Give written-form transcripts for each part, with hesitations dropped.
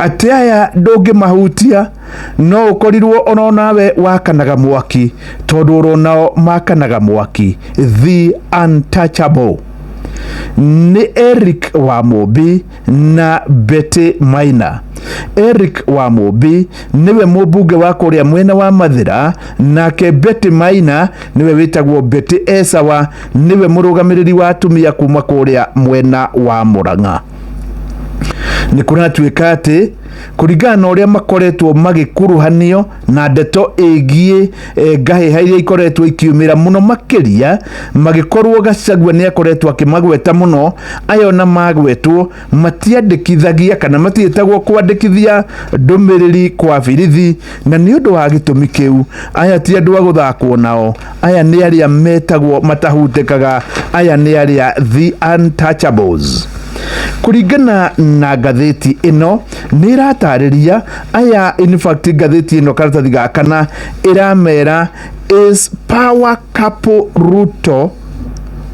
Atĩ aya ndũngĩmahutia, no ũkorirwo ono nawe wakanaga mwaki, tondũ oronao makanaga mwaki. The untouchable nĩ Eric Wamũmbi na Betty Maina. Eric Wamũmbi nĩwe mũmbunge wa kũrĩa mwena wa Mathĩra, nake Betty Maina nĩwe wĩtagwo Betty Esawa, nĩwe mũrũgamĩrĩri wa atumia kuma kũrĩa mwena wa Mũrang'a. Nĩ kũratuĩka atĩ kũringana na ũrĩa makoretwo magĩkuruhanio na ndeto ĩgiĩ ngahĩha iria ikoretwo ikiumĩra mũno makĩria, magĩkorwo Gachagua nĩ akoretwo akĩmagweta mũno. Aya ona magwetwo matiandĩkithagia kana matiĩtagwo kwandĩkithia ndũmĩrĩri kwa birithi, na nĩ ũndũ wa gĩtũmi kĩu aya ti andũ a gũthakwo nao. Aya nĩ arĩa metagwo matahutĩkaga, aya nĩ arĩa the untouchables. Kũringana na ngathĩti ĩno nĩ ĩratarĩria aya, in fact ngathĩti ĩno karatathi ga kana ĩramera, "Is power couple Ruto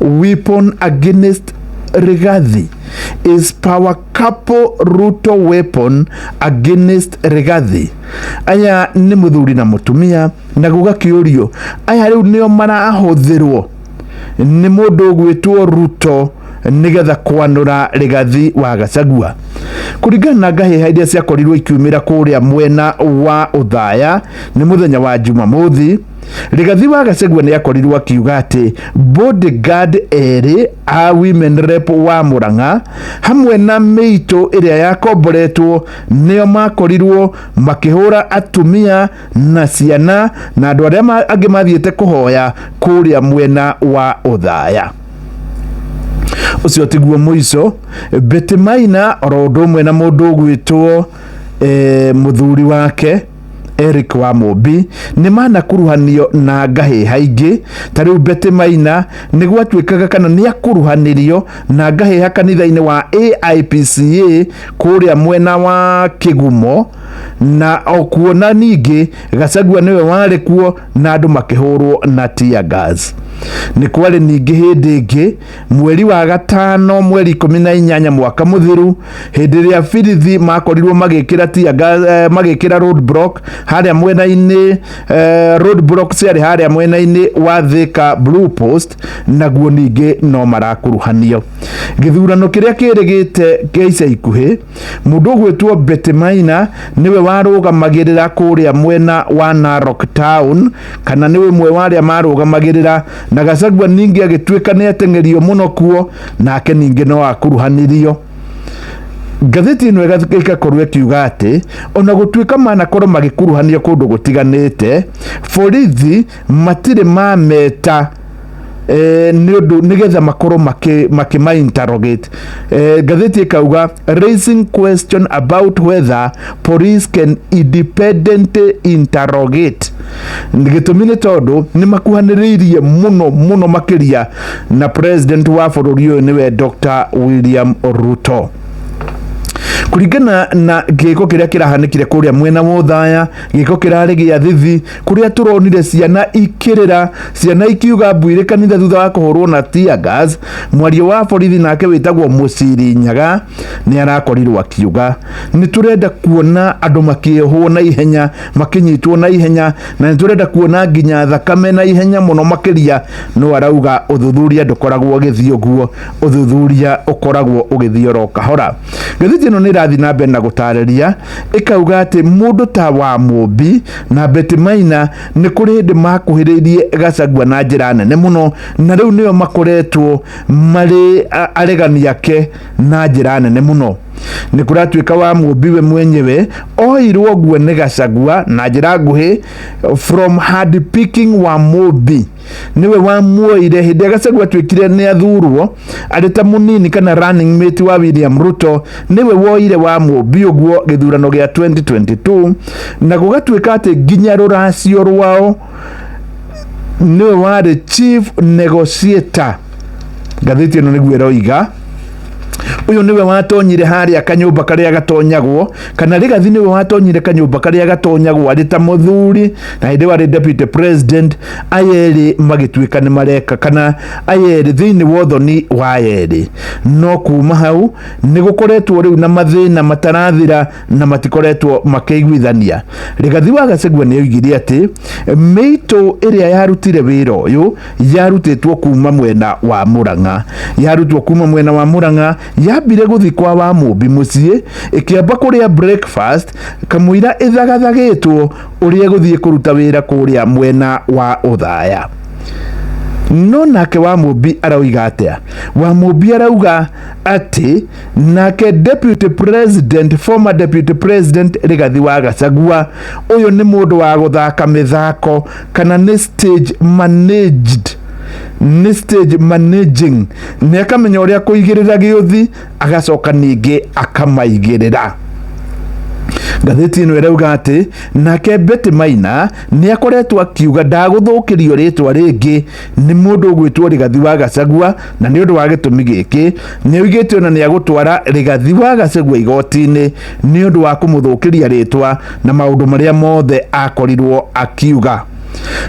weapon against Rigathi?" Is power couple Ruto weapon against Rigathi? Aya nĩ mũthuri na mũtumia, na gũgakĩũrio aya rĩu nĩo marahũthĩrwo nĩ mũndũ ũgwĩtwo Ruto nĩgetha kwanũra Rigathi wa Gachagua. Kũringana na ngahĩha iria ciakorirwo ikiumĩra kũrĩa mwena wa Ũthaya nĩ mũthenya wa Jumamothi, Rigathi wa Gachagua nĩ akorirwo akiuga atĩ bodyguard erĩ a women rep wa Murang'a hamwe na mĩitũ ĩrĩa yakomboretwo nĩo makorirwo makĩhũra atumia na ciana na andũ arĩa angĩ mathiĩte kũhoya kũrĩa mwena wa Ũthaya. Ũcio tiguo mũico. Betty Maina oro ũndũ ũmwe na mũndũ ũgwĩtwo mũthuri wake Eric Wamũmbi nĩ manakuruhanio na ngahĩha ingĩ. Ta rĩu Betty Maina nĩ gwatuĩkaga kana nĩ akuruhanirio na ngahĩha kanitha-inĩ wa AIPCA kũrĩa mwena wa Kĩgumo, na okuona ningĩ Gachagua nĩwe warĩ kuo na andũ makĩhũrwo na tear gas. Nĩ kwarĩ ningĩ hĩndĩ ĩngĩ mweri wa gatano mweri 18 mwaka mũthiru, hĩndĩ ĩrĩa birithi makorirwo magĩkĩra tear gas, magĩkĩra road block harĩa mwena-inĩ, road block ciarĩ harĩa mwena-inĩ wa Thika Blue Post, naguo ningĩ no marakuruhanio. Gĩthurano kĩrĩa kĩrĩgĩte kĩa ica ikuhĩ, mũndũ ũgwĩtwo Betty Maina nĩwe warũgamagĩrĩra kũrĩa mwena wa Narok Town, kana nĩwe ũmwe wa arĩa marũgamagĩrĩra, na Gachagua ningĩ agĩtuĩka nĩ ateng'erio mũno kuo, nake ningĩ no akuruhanirio. Ngathĩti ĩno ĩgakorwo ĩkiuga atĩ ona gũtuĩka manakorwo magĩkuruhanio kũndũ gũtiganĩte, borithi matirĩ mameta nĩ ũndũ nĩgetha makorwo makĩma interrogate. Ngathĩti ĩkauga, "Raising question about whether police can independently interrogate." Gĩtũmi nĩ tondũ nĩ makuhanĩrĩirie mũno mũno makĩria na president wa bũrũri ũyũ, nĩwe Dr. William Ruto. Kũringana na gĩko kĩrĩa kĩrahanĩkire kũrĩa mwena wa Ũthaya, gĩko kĩrarĩ gĩa thithi, kũrĩa tũronire ciana ikĩrĩra, ciana ikiuga mbuĩrĩ kanitha thutha wa kũhũrwo na tear gas, mwario wa borithi nake wĩtagwo Mũciri Nyaga nĩ arakorirwo akiuga nĩ tũrenda kuona andũ makĩohwo na ihenya, makĩnyitwo na ihenya, na nĩ tũrenda kuona nginya thakame na ihenya mũno makĩria. No arauga ũthuthuria ndũkoragwo ũgĩthiĩ ũguo, ũthuthuria ũkoragwo ũgĩthiĩ oro kahora. Ngathĩti ĩno nĩ ĩrathiĩ na mbere na gũtarĩria, ĩkauga atĩ mũndũ ta wa Mũmbi na Betty Maina nĩ kũrĩ hĩndĩ makuhĩrĩirie Gachagua na njĩra nene mũno, na rĩu nĩo makoretwo marĩ aregani ake na njĩra nene mũno. Nĩ kũratuĩka wa Mũmbi we mwenyewe oirwo ũguo nĩ Gachagua na njĩra nguhĩ, from hand picking wa Mũmbi niwe wamuoire hĩndĩ ĩrĩa Gachagua atuĩkire nĩ athurwo arĩ ta mũnini kana running mate wa William Ruto. Niwe woire wa Mũmbi ũguo gĩthurano gĩa 2022, na gũgatuĩka atĩ nginya rũracio rwao niwe warĩ chief negotiator. Ngathĩti ĩno nĩguo ĩroiga. Ũyũ nĩwe watonyire harĩa kanyũmba karĩa gatonyagwo, kana Rigathi nĩwe watonyire kanyũmba karĩa gatonyagwo arĩ ta mũthuri, na hĩndĩ ĩyo arĩ deputy president. Aya erĩ magĩtuĩka nĩ mareka, kana aya erĩ thĩinĩ wa ũthoni wa aya erĩ, no kuma hau nĩ gũkoretwo rĩu na mathĩna matarathira na matikoretwo makĩiguithania. Rigathi wa Gachagua nĩ oigire atĩ mĩitũ ĩrĩa yarutire wĩra ũyũ yarutĩtwo kuma mwena wa Murang'a, yarutwo kuma mwena wa Murang'a, yambire gũthiĩ kwa wa Mũmbi mũciĩ, ĩkĩamba kũrĩa breakfast kamũira ĩthagathagĩtwo ũrĩa ĩgũthiĩ kũruta wĩra kũrĩa mwena wa Ũthaya. No nake wa Mũmbi arauga atĩa? Wa Mũmbi arauga atĩ nake deputy president, former deputy president Rigathi wa Gachagua, ũyũ nĩ mũndũ wa gũthaka mĩthako, kana nĩ stage managed, nĩ stage managing, nĩ akamenya ũrĩa kũigĩrĩra gĩũthi, agacoka ningĩ akamaigĩrĩra. Ngathĩti ĩno ĩrauga atĩ nake Betty Maina nĩ akoretwo akiuga ndagũthũkĩrio rĩtwa rĩngĩ nĩ mũndũ ũgwĩtwo Rigathi wa Gachagua, na nĩ ũndũ wa gĩtũmi gĩkĩ nĩ oigĩte ona nĩ agũtwara Rigathi wa Gachagua igoti-inĩ nĩ ũndũ wa kũmũthũkĩria rĩtwa na maũndũ marĩa mothe akorirwo akiuga.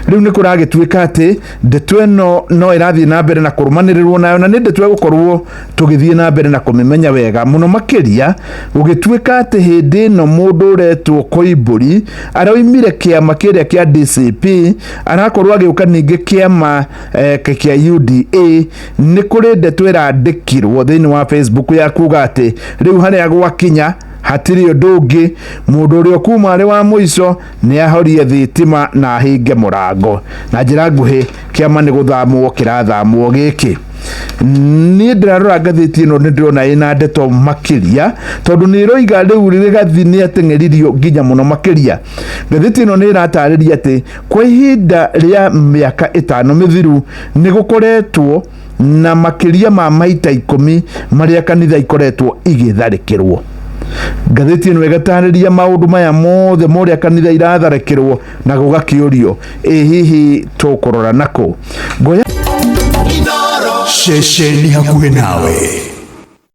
Rĩu nĩ kũragĩtuĩka atĩ ndeto ĩno no ĩrathiĩ na mbere na kũrũmanĩrĩrwo nayo, na nĩ ndeto ĩgũkorwo tũgĩthiĩ na mbere na kũmĩmenya wega mũno makĩria, gũgĩtuĩka atĩ hĩndĩ ĩno mũndũ ũretwo Koimbũri aroimire kĩama kĩrĩa kĩa DCP, arakorwo agĩũka ningĩ kĩama kĩa UDA. Nĩ kũrĩ ndeto ĩrandĩkirwo thĩinĩ wa Facebook ya kuga atĩ rĩu harĩa gwakinya hatirĩ ũndũ ũngĩ, mũndũ ũrĩa ũkuma arĩ wa mũico nĩ ahorie thitima na ahinge mũrango. Na njĩra nguhĩ, kĩama nĩ gũthamwo kĩrathamwo gĩkĩ. Niĩ ndĩrarora ngathĩti ĩno, nĩ ndĩrona ĩna ndeto makĩria, tondũ nĩ ĩroiga rĩu Rigathi nĩ ateng'eririo nginya mũno makĩria. Ngathĩti ĩno nĩ ĩratarĩria atĩ kwa ihinda rĩa mĩaka 5 mĩthiru nĩ gũkoretwo na makĩria ma maita 10 marĩa kanitha ikoretwo igĩtharĩkĩrwo. Ngathĩti ĩno ĩgatarĩria maũndũ maya mothe morĩa kanitha iratharĩkĩrwo, na gũgakĩũrio, ĩ hihi tũkũrora nakũ? Ngoya Ceceni hakuhĩ nawe.